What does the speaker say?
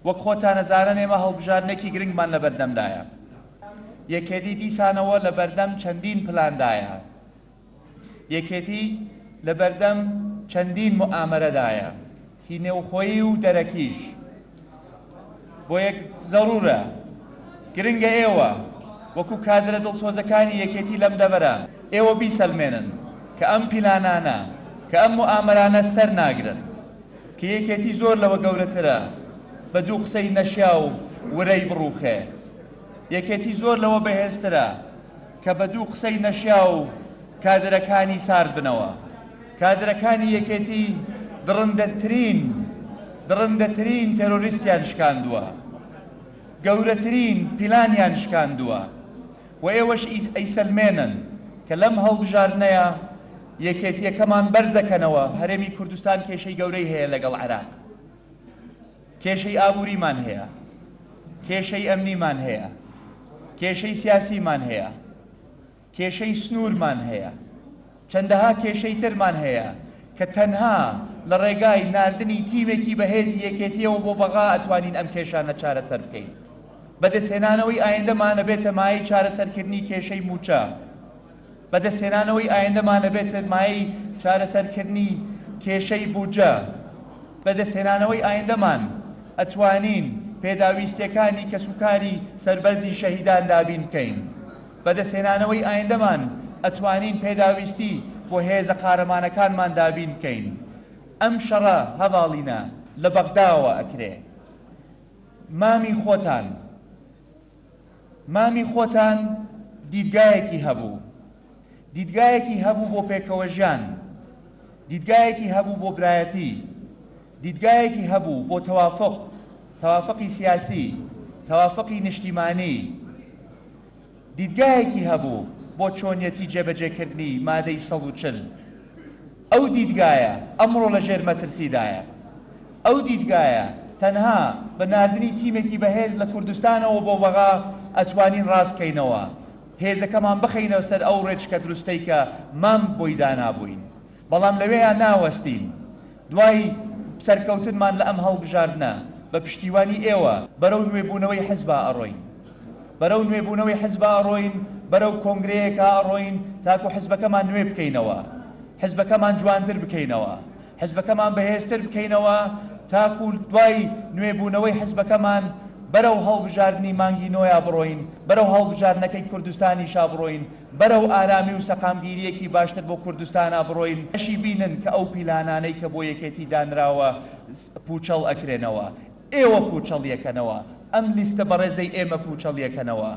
وەک خۆتان ئەزانن ئێمە هەڵبژاردنێکی گرنگمان لەبەردەمدایە. یەکێتی دیسانەوە لەبەردەم چەندین پلاندایە. یەکێتی لەبەردەم چەندین موئامەرەدایە، هی نێوخۆیی و دەرەکیش. بۆیە زەرورە، گرنگە ئێوە وەکو کادرە دڵسۆزەکانی یەکێتی لەم دەڤەرە، ئێوە بیسەلمێنن کە ئەم پیلانانە، کە ئەم موئامەرانە سەر ناگرن. کە یەکێتی زۆر لەوە گەورەترە بە دوو قسەی نەشیاو ورەی بڕوخێ. یەکێتی زۆر لەوە بەهێزترە کە بە دوو قسەی نەشیاو کادرەکانی سارد بنەوە. کادرەکانی یەکێتی دڕندەترین دڕندەترین تێرۆریستیان شکاندووە. گەورەترین پیلانیان شکاندووە. و ئێوەش ئەیسەلمێنن کە لەم هەڵبژاردنەیا یەکێتیەکەمان بەرزەکەنەوە. هەرێمی کوردستان کێشەی گەورەی هەیە لەگەڵ عێراق. کێشەی ئابووریمان هەیە، کێشەی ئەمنیمان هەیە، کێشەی سیاسیمان هەیە، کێشەی سنوورمان هەیە، چەندەها کێشەی ترمان هەیە کە تەنها لە ڕێگای ناردنی تیمێکی بەهێزی یەکێتییەوە بۆ بەغا ئەتوانین ئەم کێشانە چارەسەر بکەین. بەدەستهێنانەوەی ئایندەمان ئەبێتە مایەی چارەسەرکردنی کێشەی مووچە. بەدەستهێنانەوەی ئایندەمان ئەبێتە مایەی چارەسەرکردنی کێشەی بودجە. بەدەستهێنانەوەی ئایندەمان ئەتوانین پێداویستیەکانی کەسوکاری سەربەرزی شەهیدان دابین بکەین. بەدەستهێنانەوەی ئایندەمان ئەتوانین پێداویستی بۆ هێزە قارەمانەکانمان دابین بکەین. ئەم شەڕە هەڤاڵینە لە بەغداوە ئەکرێ. مامی خۆتان. مامی خۆتان دیدگایەکی هەبوو. دیدگایەکی هەبوو بۆ پێکەوەژیان. دیدگایەکی هەبوو بۆ برایەتی. دیدگایەکی هەبوو بۆ تەوافق، تەوافقی سیاسی، تەوافقی نیشتیمانی. دیدگایەکی هەبوو بۆ چۆنیەتی جێبەجێکردنی مادەی 140. ئەو دیدگایە ئەمڕۆ لە ژێر مەترسیدایە. ئەو دیدگایە تەنها بە ناردنی تیمێکی بەهێز لە کوردستانەوە بۆ بەغا ئەتوانین ڕاست کەینەوە، هێزەکەمان بخەینە سەر ئەو ڕێچکە دروستەی کە مام بۆی دانابووین. بەڵام لەوێیا ناوەستین. دوای سەرکەوتنمان لە ئەم هەڵبژاردنە، بە پشتیوانی ئێوە بەرەو نوێبوونەوەی حزبا ئەڕۆین. بەرەو نوێبوونەوەی حزبا ئەڕۆین، بەرەو کۆنگرەیەکا ئەڕۆین تاکو حزبەکەمان نوێ بکەینەوە، حزبەکەمان جوانتر بکەینەوە، حزبەکەمان بەهێزتر بکەینەوە تاکو دوای نوێبوونەوەی حزبەکەمان بەرەو هەڵبژاردنی مانگی نۆیا بڕۆین، بەرەو هەڵبژاردنەکەی کوردستانیشا بڕۆین، بەرەو ئارامی و سەقامگیرییەکی باشتر بۆ کوردستانا بڕۆین، ئەشی بینن کە ئەو پیلانانەی کە بۆ یەکێتی دانراوە پوچەڵ ئەکرێنەوە. ئێوە پوچەڵیەکەنەوە، ئەم لیستە بەڕێزەی ئێمە پوچەڵیەکەنەوە.